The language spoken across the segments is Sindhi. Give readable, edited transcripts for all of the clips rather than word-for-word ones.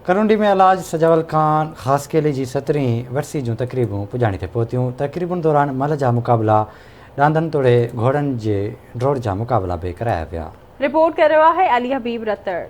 ڪرونڊي ۾ الحاج سجاول خان خاصخيلي جي سترهين ورسي جون تقريبون پڄاڻي تي پهتيون، تقريبن دوران ملهه جا مقابلا، ڏاندن توڙي گهوڙن جي ڊوڙ جا مقابلا به ڪرايا ويا. رپورٽ ڪري رهيو آهي علي حبيب رتڙ.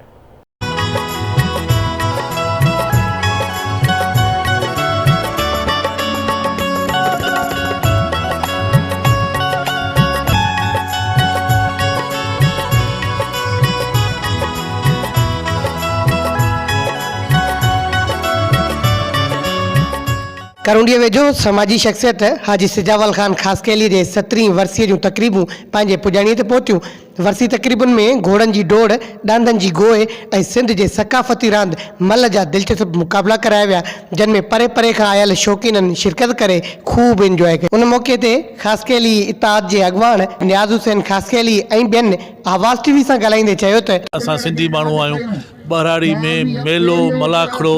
ڪرونڊيء ويجهو سماجي شخصيت حاجي سجاول خان خاصخيلي جي سترهين ورسيء جون تقريبون پنهنجي پڄاڻيء تي پهتيون. ورسي تقريبن ۾ گهوڙن جي ڊوڙ، ڏاندن جي گوء ۽ سنڌ جي ثقافتي راند ملهه جا دلچسپ مقابلا ڪرايا ويا، جن ۾ پري پري کان آيل شوقينن شرڪت ڪري خوب انجواء ڪئي. ان موقعي تي خاصخيلي اتحاد جي اڳواڻ نياز حسين خاصخيلي ۽ ٻين آواز ٽي وي سان ڳالهائيندي چيو ته. اسان سنڌي ماڻهو آهيون ٻهراڙي ۾ ميلو ملاکڙو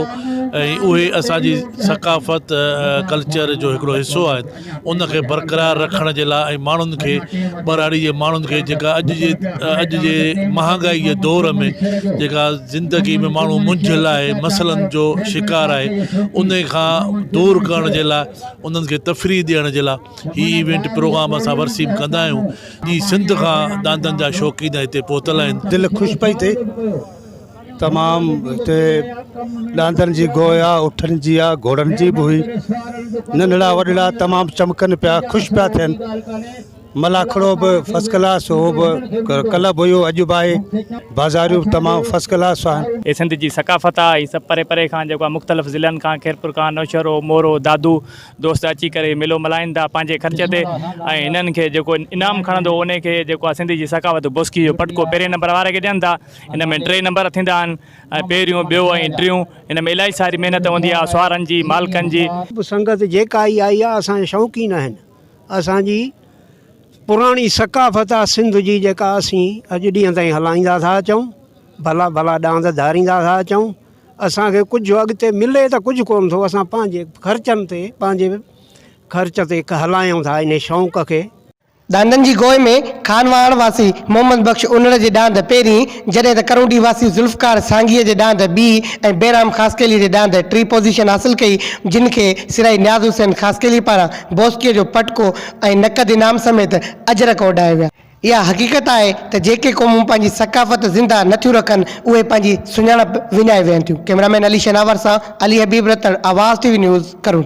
۽ اهي اسان جي ثقافت ڪلچر جو هڪڙو حصو آهن ان کي برقرار رکڻ جي لاء ۽ ماڻهن کي ٻهراڙي جي ماڻهن کي جيڪا اڄ جي اڄ جي مهانگائي جي دور ۾ جيڪا زندگي ۾ ماڻهو منجهيل آهي مسئلن جو شڪار آهي ان کان دور ڪرڻ جي لاء انهن کي تفريح ڏيڻ جي لاء هي ايونٽ پروگرام اسان ورسي به ڪندا آهيون. سڄي سنڌ کان ڏاندن جا شوقين هتي پهتل آهن. دل خوش پئي ٿئي تمام هتي ڏاندن جي گوء آ اٺن جي آ گهوڙن جي به هئي ننڍڙا وڏڙا تمام چمڪن پيا خوش پيا ٿين ملاکڙو به فرسٽ ڪلاس هو به ڪلب هيو اڄ به آهي بازاريون به تمام فرسٽ ڪلاس آهن. هي سنڌ جي ثقافت آ هي سڀ پري پري کان جيڪو آ مختلف ضلعن کان خيرپور کان نوشهرو مورو دادو دوست اچي ڪري ميلو ملهائين ٿا پنهنجي خرچ تي ۽ هنن کي جيڪو انعام کڻندو انهي کي جيڪو آهي سنڌ جي ثقافت بوسڪي جو پٽڪو پهرين نمبر واري کي ڏين ٿا ان ۾ ٽي نمبر ٿيندا آهن ۽ پهريون ٻيو ۽ ٽيون ان ۾ الاهي ساري محنت هوندي آهي سوارن جي مالڪن جي. سنگت جيڪا ئي آئي آهي اسان جا شوقين آهن اسان جي پراڻي ثقافت آهي سنڌ جي جيڪا اسين اڄ ڏينهن تائين هلائيندا ٿا اچون ڀلا ڀلا ڏاند ڌاريندا ٿا اچون اسان کي ڪجهه اڳتي ملي ته ڪجهه ڪونه ٿو اسان پنهنجي خرچن تي پنهنجي خرچ تي هلايون ٿا انهي شوق کي. ڏاندن جي گوء ۾ خانواهڻ واسي محمد بخش انڙ جي ڏاند پهرين، جڏهن ته ڪرونڊي واسي ذوالفقار سانگيء جي ڏاند ٻي ۽ بيرام خاصخيلي جي ڏاند ٽين پوزيشن حاصل ڪئي، جن کي سرائي نياز حسين خاصخيلي پاران بوسڪيء جو پٽڪو ۽ نقد انعام سميت اجرڪ اوڍايا ويا. اها حقيقت آهي ته جيڪي قومون پنهنجي ثقافت زنده نه ٿيون رکن، اهي پنهنجي سڃاڻپ وڃائي ويهن ٿيون. ڪئميرا مين علي شناور سان علي حبيب رتڻ، آواز ٽي وي نيوز، ڪرونڊي.